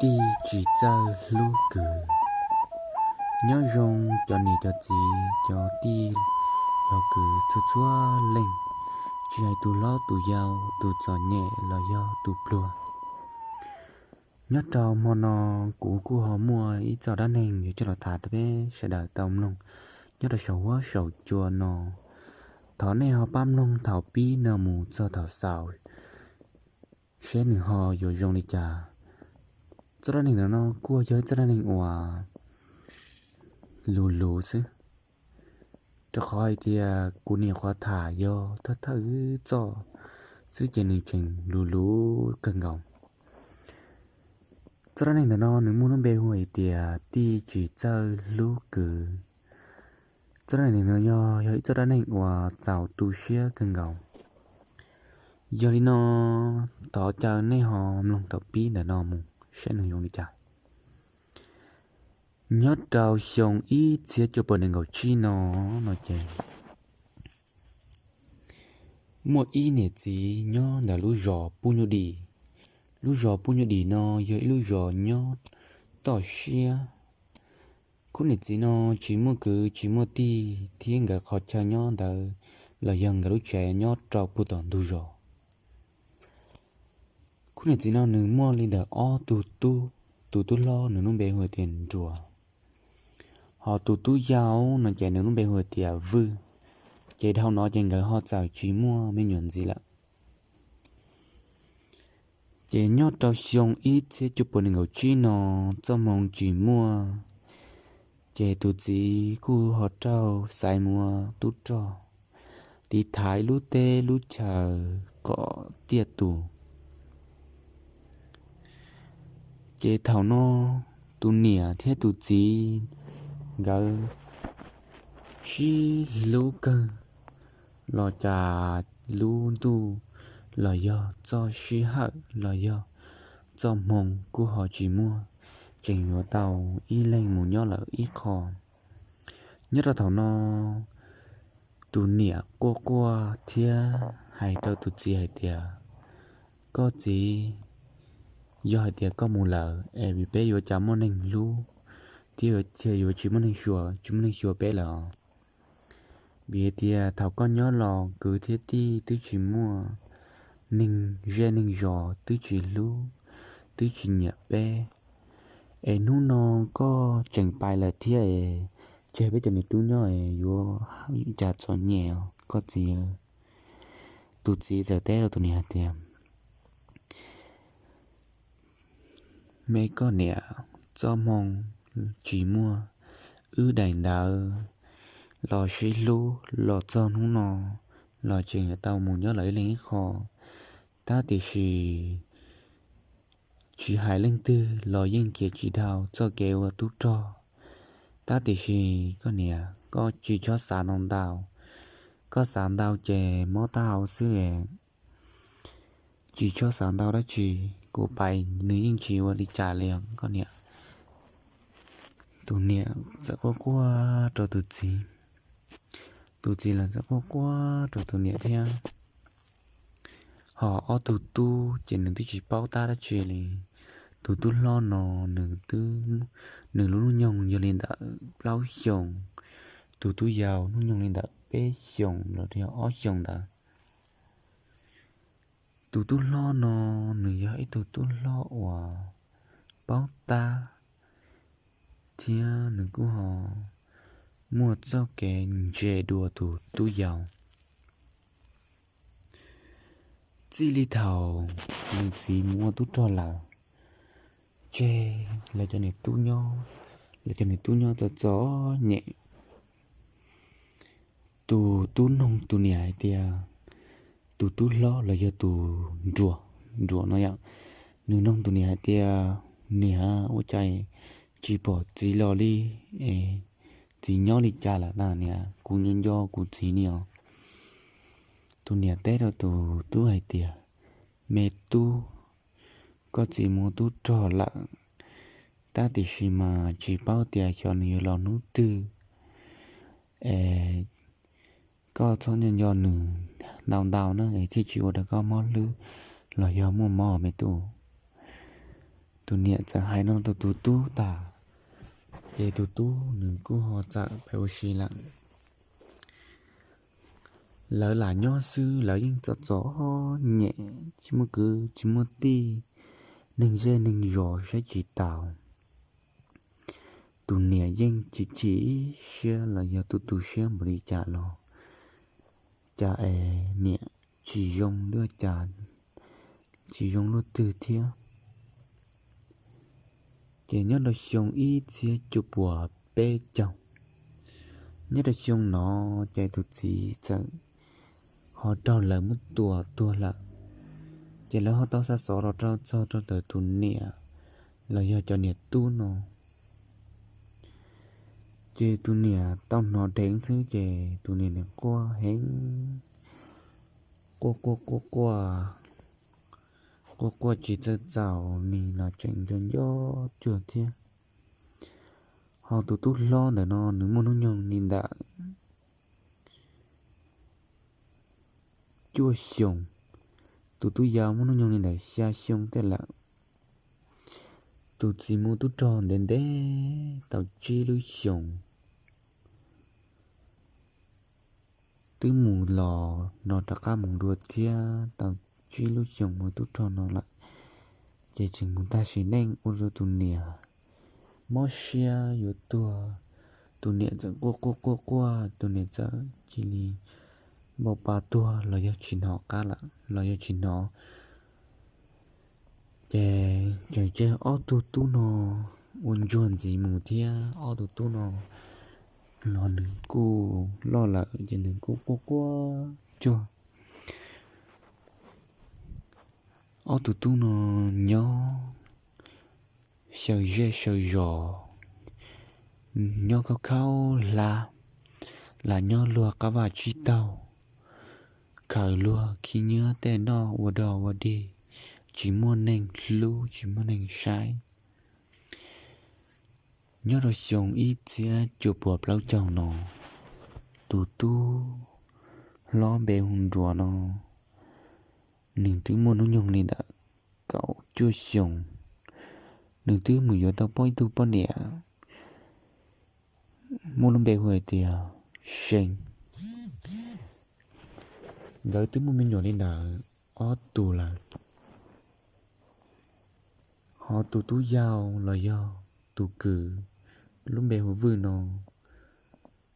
Tij tsis txawj hlub kwv. Nyob zoo cov niam cov txiv, cov tij cov kwv txhua txhua leej, tsis hais tus hlob tus yau, tus txom nyem los yog tus pluag. Nyob rau hmo no, kuv kuj ho muaj ib txoj dab neeg yuav coj los tham rau peb sawv daws tau mloog nyob rau saum huab saum cua no. Thov nej ho pab mloog thaum pib no mus txog thaum xaus seb nws ho yuav zoo li cas. Txoj dab neeg ntawm no kuj yog ib txoj dab neeg uas luv luv xwb, rau qhov hais tias kuv nyuam qhuav tham yog thawj thawj txoj xwb ces nws tseem luv luv kawg nkaus. Txoj dab neeg ntawm no nws muaj lub npe hu hais tias tij tsis txawj hlub kwv. Txoj dab neeg no yog, yog ib txoj dab neeg uas txaus tu siab kawg nkaus. Yog li no, thov caw nej ho mloog thaum pib ntawm no mus saib nws zoo li cas. Nyob rau xyoo ib txhiab cuaj puas nees nkaum tsib no, no ces muaj ib niam txiv nyob ntawm lub zos Pub Nyuj Dim. Lub zos Pub Nyuj Dim no yog ib lub zos nyob toj siab. Khub niam txiv no tsis muaj kwv tsis muaj tij thiab nkawd qhov chaw nyob ntawd los yog nkawd lub tsev nyob rau puag tom ntug zos. Khub niam txiv no nws muaj li ntawm ob tug tub, tus tub hlob nws lub npe hu tias Nruas, ho tus tub yau no ces nws lub npe hu tias Vwj. Ces dhau no ces nkawd ho txawm tsis muaj me nyuam ntxiv lawm. Ces nyob rau xyoo ib txhiab cuaj puas nees nkaum tsib no, txoj hmoo tsis muaj, ces tus txiv kuj ho raug xaiv mus ua tub rog tiv thaiv lub teb lub chaw kom tiaj tus. Ces thaum no tus niam thiab tus txiv nkawd sib hlub kawg, los cas lub ntuj los yog txoj sij hawm los yog txoj hmoo kuj ho tsis muaj, tseem yuav tau ib leeg mus nyob lawm ib qho. Nyob rau thaum no, tus niam quaj quaj thiab hais rau tus txiv hais tias, koj txiv, yog hais tias koj mus lawm es vim peb yuav cas muaj neeg hlub thiab yuav tsis muaj neeg xyuas, tsis muaj neeg xyuas peb lawm os. Vim hais tias thaum koj nyob los kwv thiab tij twb tsis muaj, neeg zej neeg zos twb tsis hlub, twb tsis nyiam peb, es hnub no koj tseem pais lawm thiab es tseg peb cov niam tub nyob es yuav cas txom nyem os koj txiv. Tus txiv txawm teb rau tus niam hais tias, me koj niam, txoj hmoo tsis muaj, wb daim ntawv los sib hlub los txog hnub no los tseem yuav tau mus nyob lawm ib leeg ib qho, tab tiam sis tsis hais leej twg los yeej khiav tsis dhau txoj kev ua tub rog. Tab tiam sis koj niam, koj tsis txhob xav ntau ntau, koj xav ntau ces mob taub hau xwb. Tsis txhob xav ntau dab tsi, kuv pais nws yeej tsis ua li cas li os koj niam. Tus niam txawm quaj quaj rau tus txiv, tus txiv los txawm quaj quaj rau tus niam thiab. Ho ob tug tub ces nws twb tsis paub tab dab tsi li. Tus tub hlob no nws twb, nws lub hnub nyoog yog li ntawm plaub xyoos, tus tub yau hnub nyoog li ntawm peb xyoos los yog ob xyoos ntawd. Tus tub hlob no nws yog ib tug tub hlob uas paub tab thiab nws kuj ho muaj txoj kev ntse dua tus tub yau. Txij li thaum nws txiv mus ua tub rog lawm, tseg lawv cov niam tub nyob, lawv cov niam tub nyob txom txom nyem. Tus tub noog tus niam hais tias, tus tub hlob los yog tus nruas, nruas no yom, nws noog tus niam hais tias, niam, ua cas tsis pom txiv los li, es txiv nyob li cas lawm na niam, kuv nco nco kuv txiv ni os. Tus niam teb rau tus tub hais tias, me tub, koj txiv mus ua tub rog lawm, tab tiam sis mas tsis paub tias xyov nws yuav los hnub twg, es koj txhob nco nco nws ntau ntau na es thiaj tsis ua rau koj mob hlwb los yog muaj mob me tub. tus niam txawm hais no rau tus tub tas, ces tus tub nws kuj ho txawm pheej ua si lawm. Lawv lam nyob xwb, lawv yeej txom txom nyem, tsis muaj kwv tsis muaj tij, neeg zej neeg zos saib tsis taus. Tus niam yeej chim chim siab los yog tu tu siab npaum li cas los cas es niam tsis zoo luaj cas, tsis zoo luaj twg thiab. Ces nyob rau xyoo ib txhiab cuaj puas peb caug, nyob rau xyoo no ces tus txiv txawm ho raug lawv muab tua tuag lawm. Ces lawv ho tau xa xov los rau txog rau ntawm tus niam los yog cov niam tub no. Ces tus niam tau hnov dheev xwb ces tus niam nim quaj heev, quaj quaj quaj quaj, quaj quaj tsis txawj txaus li los tseem nco nco cuag thiab. Ho tus tub hlob ntawm no nws muaj hnub nyoog li ntawm cuaj xyoos, tus tub yau muaj hnub nyoog li ntawm xya xyoo tej lawm. Tus txiv mus tub rog ntev ntev tau tsib lub xyoos, twb mus los no rov qab mus dua thiab tau tsib lub xyoos mus tub rog no lawm, ces tseem mus tag sim neej ua rau tus niam mob siab yuav tuag. Tus niam txawm quaj quaj quaj quaj, tus niam txawm cia li npau pa tuag los yog tsis hnov qab lawm los yog tsis hnov. Ces tseem tseg ob tug tub no ua ntsuag ntxiv mus thiab, ob tug tub no los nws kuj loj lawm ces nws kuj quaj quaj cuag. Ob tug tub no nyob xyaw zej xyaw zos, nyob khaub khaub hlab, lam nyob luag qab vaj tsib taug, khaws luag khib nyiab tej noj ua dog ua dig, tsis muaj neeg hlub tsis muaj neeg saib. Nyob rau xyoo ib txhiab cuaj puas plaub caug no, tus tub hlob npe hu Nruas no, nws twb muaj hnub nyoog li ntawm kaum cuaj xyoos, nws twb mus yuav tau poj ib tug poj niam muaj lub npe hu hais tias See. Nkawd twb muaj me nyuam li ntawd ob tug lawm. Ho tus tub yau los yog tus kwv lub npe hu Vwj no,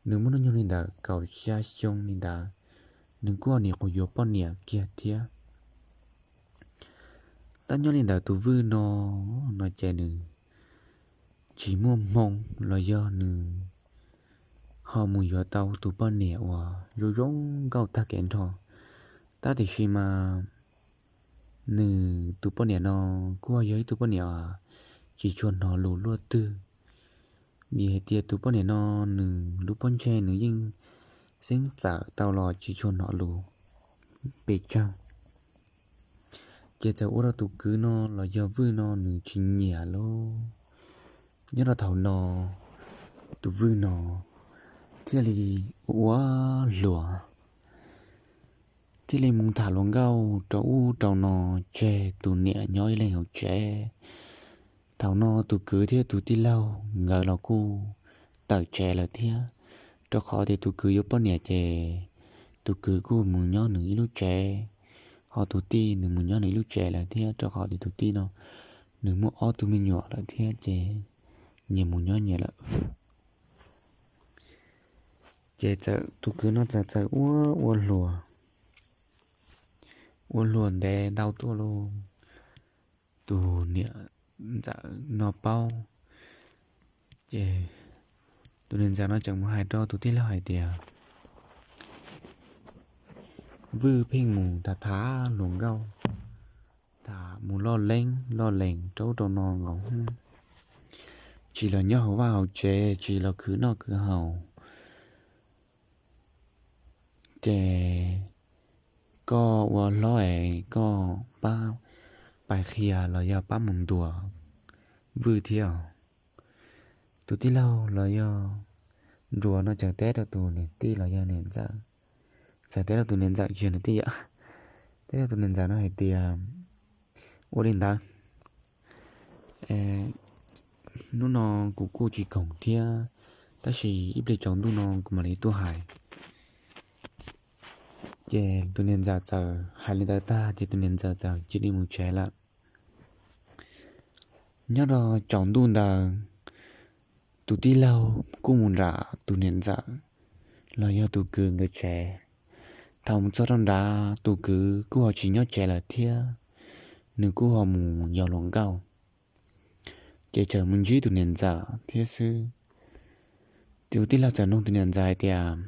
nws muaj hnub nyoog li ntawm kaum xya xyoo li ntawd, nws kuj nim qhuav yuav poj niam kiag thiab. Tab nyob li ntawm tus Vwj no, no ces nws tsis muaj hmoo los yog nws ho mus yuav tau tus poj niam uas zoo zoo nkauj tag kev nrho. Tab tiam sis mas nws tus poj niam no kuj yog ib tug poj niam tsis tshua hnov lus luaj twg, vim hais tias tus poj niam no nws lub pob ntseg nws yeej xeeb txawm tau los tsis tshua hnov lus pes tsawg. Ces txawm ua rau tus kwv no los yog Vwj no nws tsis nyiam lauj. Nyob rau thaum no, tus Vwj no thiaj li ua ua hluas, thiaj li mus tham hluas nkauj rau ub rau no, tseg tus niam nyob ib leeg hauv tsev. Thaum no tus kwv thiab tus tij laug nkawd los kuj tawm tsev lawm thiab, rau qhov tias tus kwv yuav poj niam ces tus kwv kuj mus nyob nws ib lub tsev, ho tus tij nws mus nyob nws ib lub tsev lawm thiab, rau qhov tias tus tij no nws muaj ob tug me nyuam lawm thiab ces nyias mus nyob nyias lawm. Ces txawm tus kwv no txawm txawm ua ua hluas, ua hluas ntev ntau tuaj lauj, tus niam ntxawm no paub, ces tus niam ntxawm no tseem mus hais rau tus tij laug hais tias, Vwj pheej mus tham tham hluas nkauj, tham mus loj leeb loj lees rau ub rau no nkaus, tsis los nyob hauv vaj hauv tsev, tsis los khwv noj khwv haus. Ces koj ua hlob es koj pab pais qhia los yog pab mus ntuas Vwj thiab. Tus tij laug los yog Nruas no txawm teb rau tus niam tij los yog niam ntxawm, txawm teb rau tus niam ntxawm tsis yog niam tij, teb rau tus niam ntxawm no hais tias, Ua li ntawd, Hnub no kuv kuj tsis khoom thiab, tab sis ib pliag tsaus ntuj no kuv mam li tuaj hais. Ces tus niam ntxawm txawm hais li ntawd tag ces tus niam ntxawm txawm cia li mus tsev lawm. Nyob rau tsaus ntuj ntawd, tus tij laug kuj mus nram tus niam ntxawm los yog tus kwv nkawd tsev. Thaum mus txog rau nrad, tus kwv kuj ho tsis nyob tsev lawm thiab, nws kuj ho mus yos hluas nkauj, ces tseem mus ntsib tus niam ntxawm thiab xwb. Tus tij laug txawm nug tus niam ntxawm hais tias,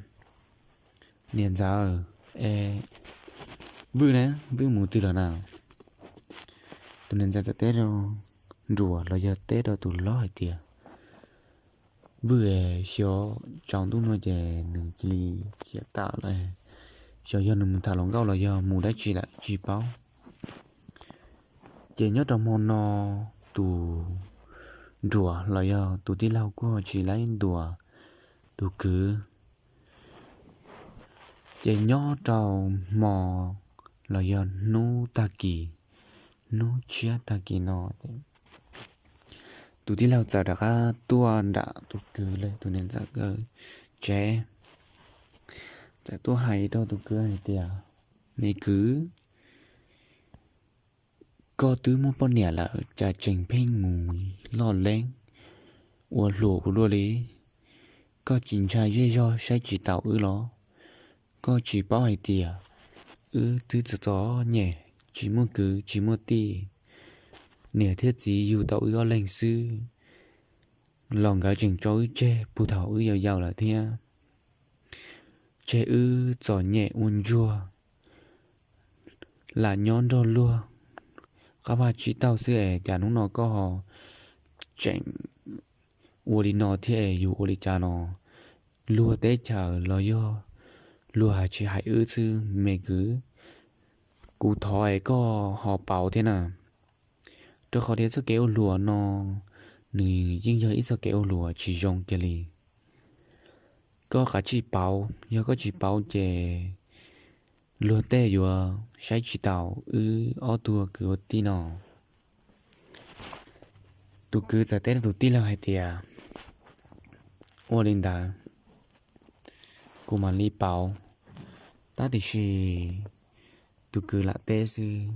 Niam ntxawm, es Vwj ne, Vwj mus twg lawm na? Tus niam ntxawm txawm teb rau nruas los yog teb rau tus hlob hais tias, Vwj xyov tsaus ntuj no ces nws cia li khiav tawm lawm, xyov yog nws mus tham hluas nkauj los yog mus dab tsi lawm tsis paub. Ces nyob rau hmo no, tus nruas los yog tus tij laug kuj tsis laib ntuas tus kwv. Ces nyob rau hmo los yog hnub tag kis, hnub tshiab tag kis no, tus tij laug txawm rov qab tuaj nram tus kwv, tus niam ntxawm nkawd tsev, txawm tuaj hais rau tus kwv hais tias, Me kwv, koj twb muaj poj niam lawm cas tseem pheej mus loj leeb ua hluas ua luaj li? Koj tsis ntshai zej zog saib tsis taus wb los? Koj tsis paub hais tias wb twb txom txom nyem, tsis muaj kwv tsis muaj tij, niam thiab txiv yug tau wb ob leeg xwb los nkawd tseem tso wb tseg puag thaum wb yau yau lawm thiab. Tseg wb txom nyem ua ntsuag, lam nyob nrog luag qab vaj tsib taug xwb es cas hnub no koj ho tseem ua li no thiab es yus ua li cas no? Luag teb chaws los yog luag hais tsis hais wb xwb me kwv. Kuv thov es koj ho pauv thiab na, rau qhov tias txoj kev ua hluas no nws yeej yog ib txoj kev ua hluas tsis zoo kiag li. Koj kav tsij pauv, yog koj tsis pauv ces luag tej yuav saib tsis taus wb ob tug kwv ua tij no. Tus kwv txawm teb rau tus tij laug hais tias, Ua li ntawd, kuv mam li pauv. Tab tiam sis tus kwv lam teb xwb,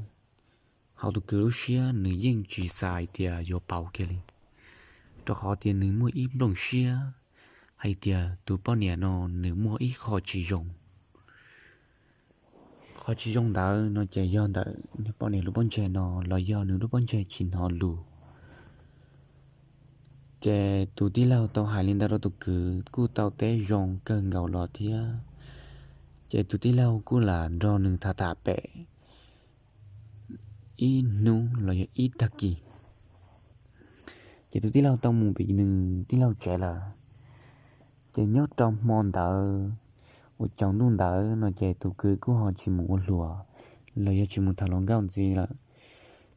hauv tus kwv lub siab nws yeej tsis xav hais tias yuav pauv kiag li, rau qhov tias nws muaj ib nplooj siab hais tias tus poj niam no nws muaj ib qho tsis zoo. Qhov tsis zoo ntawd no ces yog ntawm nws poj niam lub pob ntseg no los yog nws lub pob ntseg tsis hnov lus. Ces tus tij laug tau hais li ntawd rau tus kwv kuj tau teb zoo kawg nkaus los thiab. Ces tus tij laug kuj lam nrog nws tham tham pem ib hnub los yog ib tag kis. Ces tus tij laug tau mus pem nws tij laug tsev lawm. Ces nyob rau hmo ntawd uas tsaus ntuj ntawd no ces tus kwv kuj ho tsis mus ua hluas los yog tsis mus tham hluas nkauj ntxiv lawm.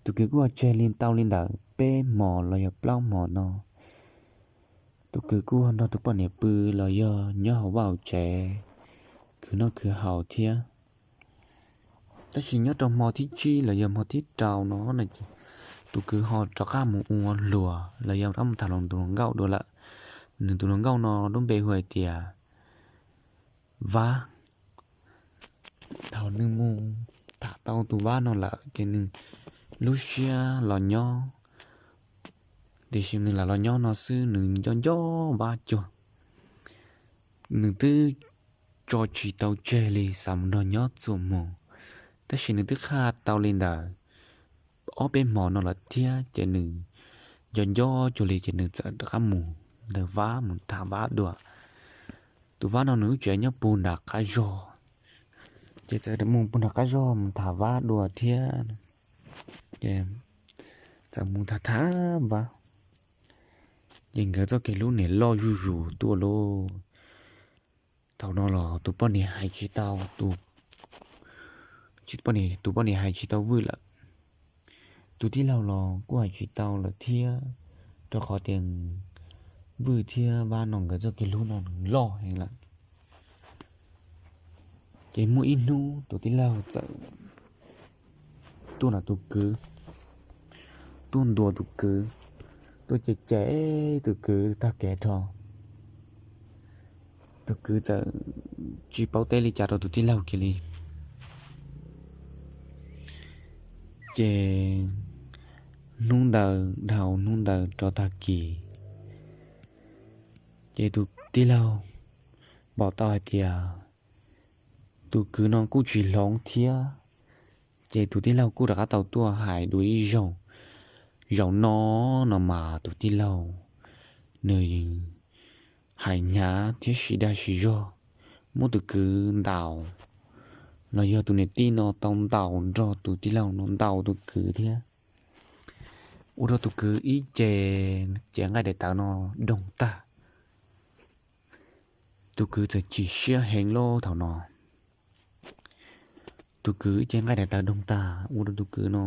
Tus kwv kuj ho tseg li tau li ntawm peb hmos los yog plaub hmos no. Tus kwv kuj ho nrog tus poj niam pw los yog nyob hauv vaj hauv tsev khwv noj khwv haus thiab. Tab sis nyob rau hmo thib tsib los yog hmo thib rau no ces tus kwv ho rov qab mus ua hluas los yog rov qab mus tham hluas nkauj dua lawm. Nws tus hluas nkauj no lub npe hu hais tias Vab. Thaum nws mus tham tau tus Vab no lawm ces nws lub siab los nyob, tiam sis nws lam los nyob no xwb nws nco nco Vab cuag. Nws twb tso tsis tau tseg li xav mus nrog nyob txuas mus, tab sis nws twb qhaj tau li ntawd ob peb hmo no lawm thiab ces nws nco nco cuag li ces nws txawm rov qab mus ntawm Vab mus tham Vab dua. Tus Vab no nws lub tsev nyob puag nram qab zog, ces txawm mus puag nram qab zog mus tham Vab dua thiab. Ces txawm mus tham tham Vab, ces nkawd txoj kev hlub niam loj zuj zus tuaj lauj. Thaum no los tus poj niam hais tsis tau, tus poj niam, tus poj niam hais tsis tau Vwj lawm. Tus tij laug los kuj hais tsis tau lawm thiab, rau qhov tias Vwj thiab Vab no nkawd txoj kev hlub no nws loj heev lawm. Ces muaj ib hnub tus tij laug txawm tuaj nrog tus kwv, tuaj ntuas tus kwv, tuaj cem cem tus kwv tag kev rho. Tus kwv txawm tsis paub teb li cas rau tus tij laug kiag li. Ces hnub ntawd dhau hnub ntawd rau tag kis, ces tus tij laug pom tau hais tias tus kwv no kuj tsis hloov thiab. Ces tus tij laug kuj rov qab tau tuaj hais dua ib zaug. Zaum no no mas tus tij laug nws hais hnyav thiab siv dag siv zog, muab tus kwv ntaus, los yog tus niam tij no tau ntaus nrog tus tij laug no ntaus tus kwv thiab, ua rau tus kwv ib ce, ce nqaij daim tawv no doog tag. Tus kwv txawm chim siab heev loj thaum no. Tus kwv ib ce nqaij daim tawv doog tag ua rau tus kwv no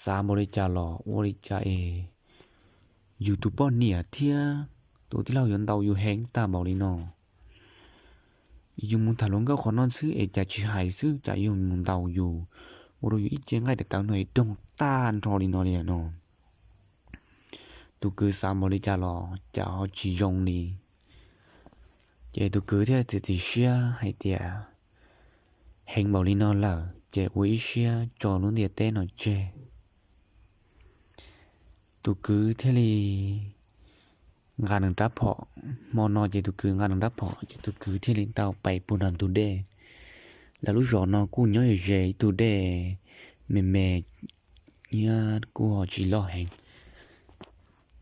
xav npaum li cas los ua li cas es yus tus poj niam thiab tus tij laug yuav ntaus yus heev tag npaum li no. Yus mus tham hluas nkauj qhov no xwb es cas tsis hais xwb cas yus mus ntaus yus, ua rau yus ib ce nqaij daim tawv no doog tag nrho li no li no. Tus kwv xav npaum li cas los cas ho tsis zoo li. Ces tus kwv thiaj txiav txim siab hais tias heev npaum li no lawm ces ua ib siab tso lub ntiaj teb no tseg. Tus kwv thiaj li nqa nws rab phom, hmo no ces tus kwv nqa nws rab phom ces tus kwv thiaj li tau pais puag nram ntug dej. Lawv lub zos no kuj nyob ze ib tug dej me me, kuj tsis loj heev.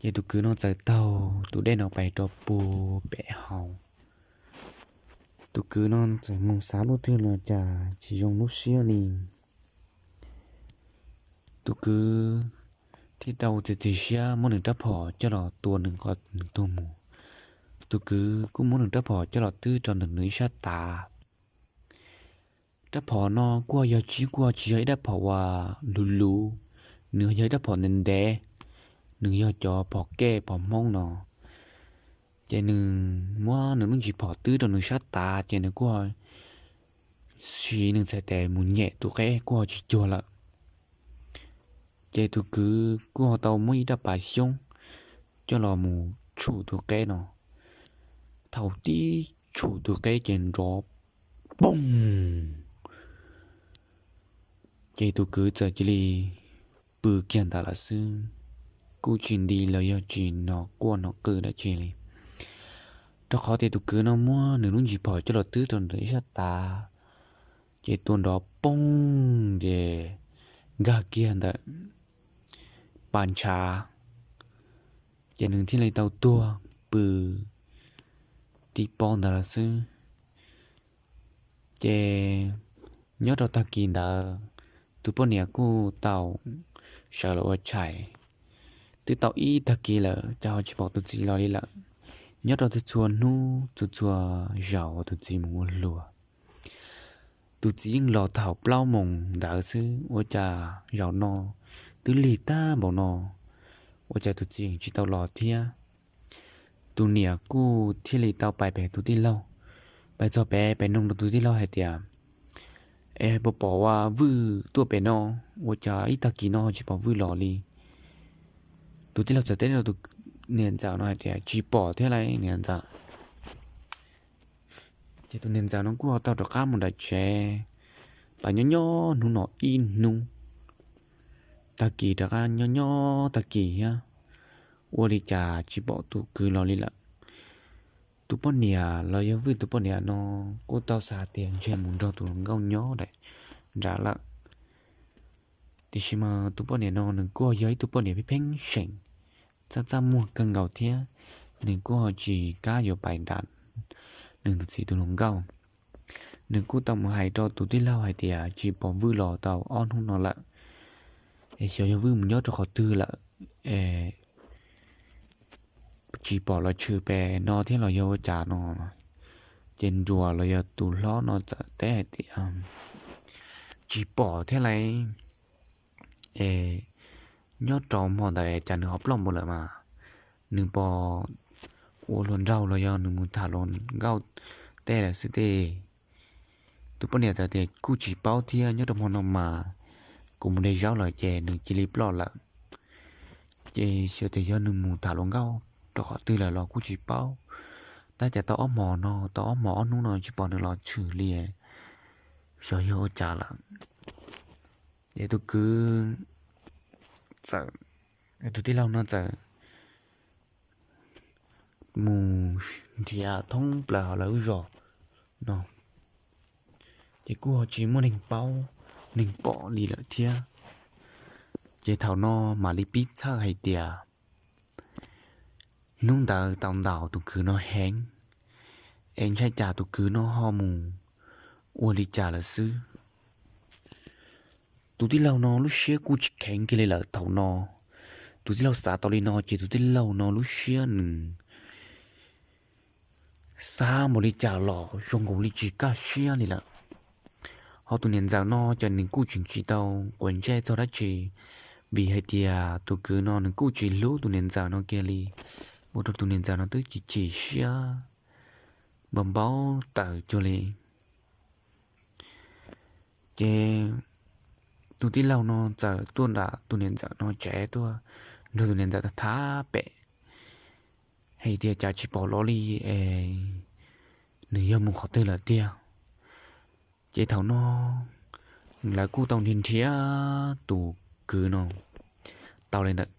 Ces tus kwv no txawm taug tus dej no pais rau puag pem hauv. Tus kwv no txawm mus xav lub twg los cas tsis zoo lub siab li. Tus kwv thiaj tau txiav txim siab muab nws rab phom coj los tua nws kom nws tuag mus. Tus kwv kuj muab nws rab phom coj los twb rau nws ib sab tav. Rab phom no kuj yog tsis, kuj tsis yog ib rab phom uas luv luv, nws yog ib rab phom ntev ntev, nws yog cov phom kej phom hmoob no. Ces nws muab nws lub ntsis phom twb rau nws sab tav ces nws kuj siv nws txhais tes mus nyem tus qeb kuj ho tsis cuag lawm. Ces tus kwv kuj ho tau muab ib rab pas xyoob coj los mus tshum tus qeb no. Thaum tib tshum tus qeb ces nrov poog, ces tus kwv txawm cia li pw kiag ntawd lawm xwb, kuj tsis nti los yog tsis hnov quaj hnov qw dab tsi li. Rau qhov tias tus kwv no muab nws lub ntsis phom coj los twb rau ntawm ib sab tav, ces tua nrov poog ces nkag kiag ntawm pas ntshav, ces nws thiaj li tau tuag pw tib pob ntawd lawm xwb. Ces nyob rau tag kis ntawd, tus poj niam kuj tau sawv los ua tshais. Twb tau ib tag kis lawm cas ho tsis pom tus txiv los li lawm. Nyob rau txhua txhua hnub txhua txhua zaus tus txiv mus ua hluas, tus txiv yeej los thaum plaub moos ntawd xwb, ua cas zaum no twb lig tag npaum no, ua cas tus txiv tsis tau los thiab. Tus niam kuj thiaj li tau pais pem tus tij laug, pais txog pem pais noog rau tus tij laug hais tias, es puas pom ua Vwj tuaj pem no, ua cas ib tag kis no tsis pom Vwj los li. Tus tij laug txawm teb rau tus niam ntxawm no hais tias tsis pom thiab lauj niam ntxawm. Ces tus niam ntxawm no kuj ho tau rov qab mus nram tsev, pais nyob nyob hnub no ib hnub, tag kis rov qab nyob nyob tag kis thiab, ua li cas tsis pom tus kwv los li lawm. Tus poj niam los yog Vwj tus poj niam no kuj tau xav tias ntshe mus nrog tus hluas nkauj nyob nram lawm. Tiam sis mas tus poj niam no nws kuj yog ib tug poj niam pheej pheej seem, txaj txaj muag kawg nkaus thiab, nws kuj ho tsis kam yuav pais nram nws tus txiv tus hluas nkauj. Nws kuj tau mus hais rau tus tij laug hais tias tsis pom Vwj los tau ob hnub no lawm, es xyov yog Vwj mus nyob rau qhov twg lawm, tsis pom los tshwm pem no thiab los yog ua cas no. Ces nruas los yog tus hlob no txawm teb hais tias tsis pom thiab lauj, es nyob rau hmo ntawd cas nws ho ploj mus lawm mas, nws pom ua hluas nraug los yog nws mus tham hluas nkauj tej lawm xwb tej. Tus poj niam txawm tias kuj tsis paub thiab, nyob rau hmo no mas kuv mus de zaub lawm ces nws cia li ploj lawm. Ces xyov tias yog nws mus tham hluas nkauj rau qhov twg lawm los kuj tsis paub. Tab cas tau ob hmos no, tau ob hmos ob hnub no tsis pom nws los tshwm li, xyov yog ua cas lawm. Ces tus kwv txawm, tus tij laug no txawm mus nrhiav thoob plaws hauv lawv lub zos no, ces kuj ho tsis muaj neeg paub neeg pom li lawm thiab. Ces thaum no mam li pib txhawj hais tias hnub ntawd tau ntaus tus kwv no heev, es ntshai cas tus kwv no ho mus ua li cas lawm xwb. Tus tij laug no lub siab kuj tsis kheev kiag li lawm thaum no. Tus tij laug xav tau li no ces tus tij laug no lub siab nws xav npaum li cas los zoo nkaus li tsis kaj siab li lawm. Ho tus niam ntxawm no ces nws kuj tseem tsis tau quav ntsej txog dab tsi, vim hais tias tus kwv no nws kuj tsis hlub tus niam ntxawm no kiag li, ua rau tus niam ntxawm no twb chim chim siab npau npau taws cuag li. Ces tus tij laug no txawm tuaj nram tus niam ntxawm no tsev tuaj nrog tus niam ntxawm tham pem hais tias cas tsis pom los li es nws yog mus qhov twg lawm tiag. Ces thaum no lawv kuj tau nrhiav nrhiav tus kwv no tau li ntawm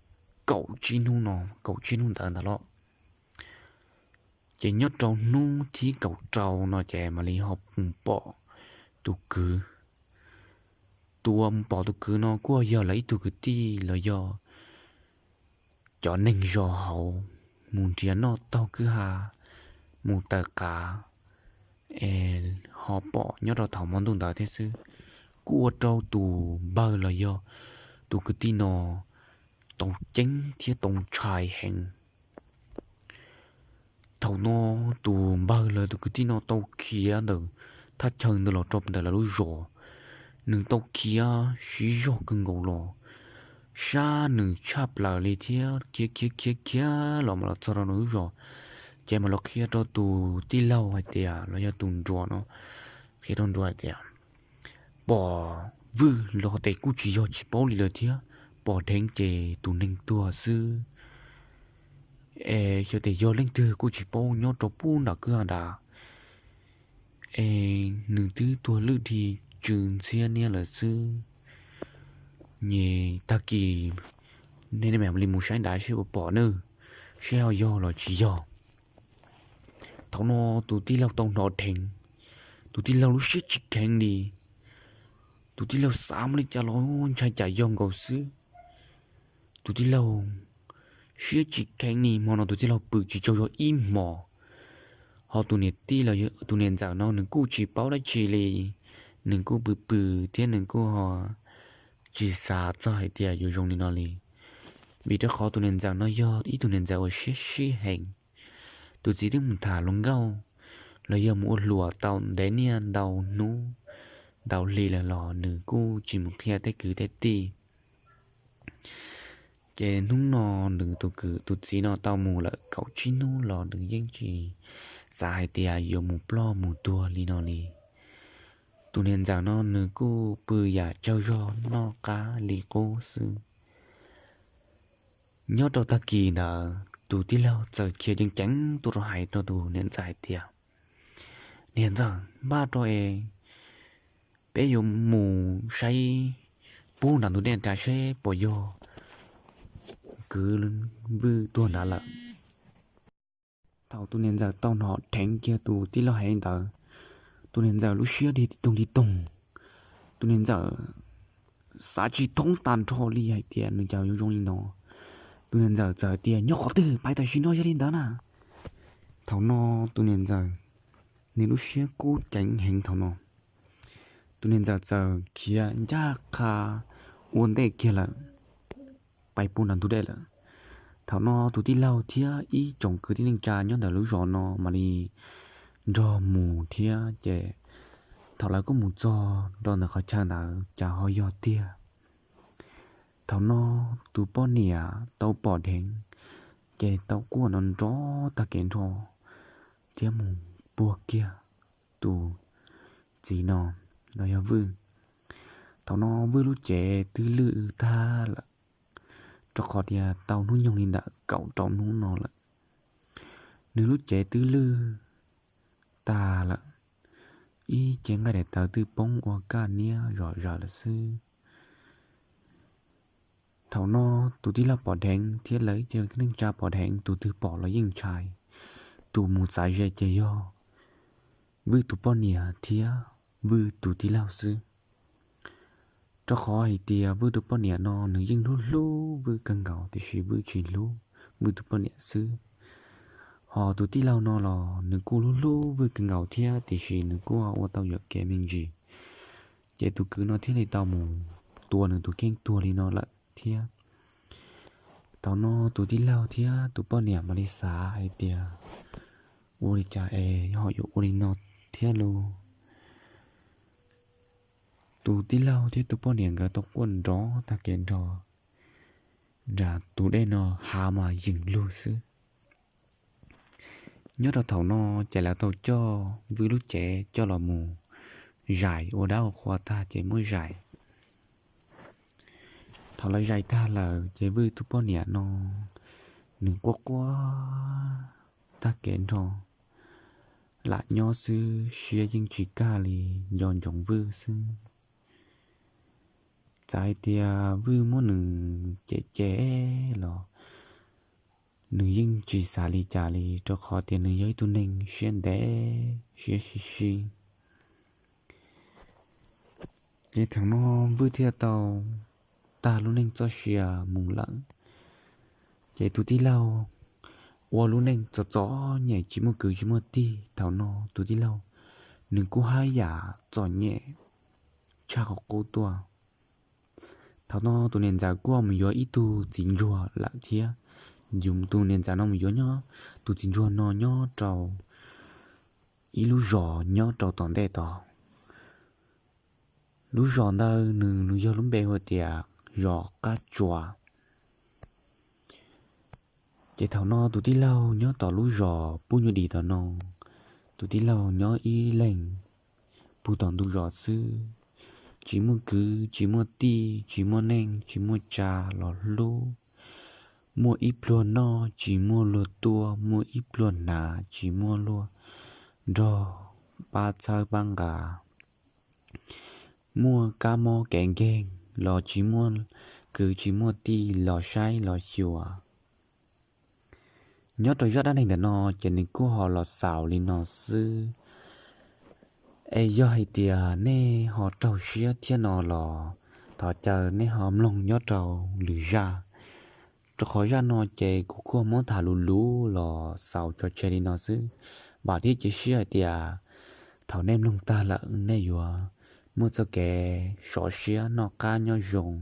kaum tsib hnub no, kaum tsib hnub ntawd ntag los. Ces nyob rau hnub thib kaum rau no ces mam li ho mus pom tus kwv. Tus uas mus pom tus kwv no kuj yog lawv ib tug kwv tij los yog cov neeg zos hauv mus nrhiav noj taug kwj ha, mus taws qav, es ho pom nyob rau thaum hmo ntuj ntawd thiab xwb. Kuj ua rau tus npawg los yog tus kwv tij no tau ceeb thiab tau ntshai heev. Thaum no tus npawg los tus kwv tij no tau khiav ntawm thaj chaw ntawd los rau ntawm lawv lub zos, nws tau khiav siv zog kawg nkaus los sab nws tshaj plaws li thiab khiav khiav khiav khiav los mas los txog rau nws lub zos, ces mam los qhia rau tus tij laug hais tias los yog tus nruas no, qhia rau nruas hais tias pom vwj los tes kuj tsis yog tsis paub li lawm thiab, pom dheev ces tus neeg tuag xwb. Es xyov tes yog leej twg kuj tsis paub, nyob rau pub nram kwj ha nrad, es nws twb tuag lwj dhi tsw ntxhiab niab lawm xwb. Nyem tag kis nej mam li mus saib nrad seb puas pom nawb, seb ho yog los tsis yog. Thaum no tus tij laug tau hnov dheev, tus tij laug lub siab tsis kheev li. Tus tij laug xav muaj li cas los ntshai cas yog nkaus xwb. Tus tij laug siab tsis kheev li, hmo no tus tij laug pw tsis tsaug zog ib hmos. Ho tus niam tij los tus niam ntxawm no nws kuj tsis paub dab tsi li, nws kuj pw pw thiab nws kuj ho tsis xav txog hais tias yuav zoo li no li. Vim rau qhov tus niam ntxawm no yog ib tug niam ntxawm uas siab sib heev. Tus txiv twb mus tham hluas nkauj los yog mus ua hluas tau ntev niaj ntau hnub ntau hli lawm los nws kuj tsis mus qhia tej kwv tej tij. Ces hnub no nws tus kwv tus txiv no tau mus lawm kaum tsib hnub los nws yeej tsis xav hais tias yuav mus ploj mus tuag li no li. Tus niam ntxawm no nws kuj pw yam tsaug zog noj qab li qub xwb. Nyob rau tag kis ntawd tus tij laug txawm khiav ceev ceev tuaj rau hais rau tus niam ntxawm hais tias, niam ntxawm, npaj rau es peb yuav mus saib pub nram ntug dej nrad seb puas yog kwv Vwj tuag nrad lawm. Thaum tus niam ntxawm tau hnov dheev kiag tus tij laug hais li ntawd, tus niam ntxawm lub siab dig tig toog tig toog. Tus niam ntxawm xav tsis thoob tag nrho li hais tias nws cas yuav zoo li no. Tus niam ntxawm txawm hais tias, nyob qhov twg pais tam sim no yog li ntawd na. Thaum no tus niam ntxawm, nws lub siab kub ceev heev thaum no. Tus niam ntxawm txawm khiav ncaj qha ua ntej kiag lawm, pais pub nram ntug dej lawm. Thaum no tus tij laug thiab ib tsoom kwv tij neej tsa nyob ntawm lub zos no mam li nrog mus thiab ces thaum lawv kuj mus txog rau ntawm qhov chaw ntawd cas ho yog tiag. Thaum no tus poj niam tau pom dheev ces tau quaj nrov nrov tag kev nrho thiab mus puag kiag tus txiv no los yog Vwj. Thaum no Vwj lub cev twb lwj tag lawm, rau qhov tias tau hnub nyoog li ntawm kaum rau hnub no lawm. Nws lub cev twb lwj tag lawm, ib ce nqaij daim tawv twb poob ua kaj niab zom zaws lawm xwb. Thaum no tus tij laug pom dheev thiab lawv ib ce neej tsa pom dheev, tus twg pom los yeej ntshai. Tus mus txav ze ces yog Vwj tus poj niam thiab Vwj tus tij laug xwb. Rau qhov hais tias Vwj tus poj niam no nws yeej hlub hlub Vwj kawg nkaus, tiam sis Vwj tsis hlub Vwj tus poj niam xwb. Hos tus tij laug no los nws kuj hlub hlub Vwj kawg nkaus thiab, tiam sis nws kuj ua tau yuam kev me ntsis, ces tus kwv no thiaj li tau mus tua nws tus kheej tuag li no lawm thiab. Thaum no tus tij laug thiab tus poj niam mam li xav hais tias, ua li cas es ho yuav ua li no thiab lauj? Tus tij laug thiab tus poj niam nkawd tau quaj nrov tag kev nrho nram tus dej no, hav mas yees lug xwb. Nyob rau thaum no ces lawv tau coj Vwj lub cev coj los mus zais ua dab ua qhua tag ces muab zais. Thaum lawv zais tag lawm ces Vwj tus poj niam no nws quaj quaj tag kev nrho, lam nyob xwb siab yeej tsis kaj li, nco ntsoov Vwj xwb. Txawm hais tias Vwj muab nws cem cem los nws yeej tsis xav li cas li, rau qhov tias nws yog ib tug neeg siab ntev siab sib sib. Ces thaum no Vwj thiaj tau tag lub neej txoj sia mus lawm. Ces tus tij laug ua lub neej txom txom nyem tsis muaj kwv tsis muaj tij. Thaum no tus tij laug nws kuj haj yam txom nyem tshaj qhov qub tuaj. Thaum no tus niam ntxawm kuj mus yuav ib tug txiv ntsuag lawm thiab. Yus tus niam ntxawm no mus yuav nyob, tus txiv ntsuag no nyob rau ib lub zos nyob rau tom ntej tod. Lub zos ntawd nws nws yog lub npe hu tias zos Qab Tsua. Ces thaum no tus tij laug nyob tom lub zos Pub Nyuj Dim tom no, tus tij laug nyob ib leeg puag tom ntug zos xwb, tsis muaj kwv tsis muaj tij, tsis muaj neej tsis muaj tsa los hlub. Muaj ib pluag noj tsis muaj luag tuaj, muaj ib pluag hnav tsis muaj luag nrog pab txhawb pab nqa. Muaj kab mob kev nkeeg los tsis muaj kwv tsis muaj tij los saib los xyuas. Nyob rau zaj dab neeg ntawm no ces nws kuj ho los xaus li no xwb. Es yog hais tias nej ho raug siab thiab no los thov caw nej ho mloog nyob rau lwm zaj, rau qhov zaj no ces kuv kuj muab tham luv luv los xaus tso tseg li no xwb. Vam thiab cia siab hais tias thaum nej mloog tag lawm nej yuav muaj txoj kev sov siab noj qab nyob zoo,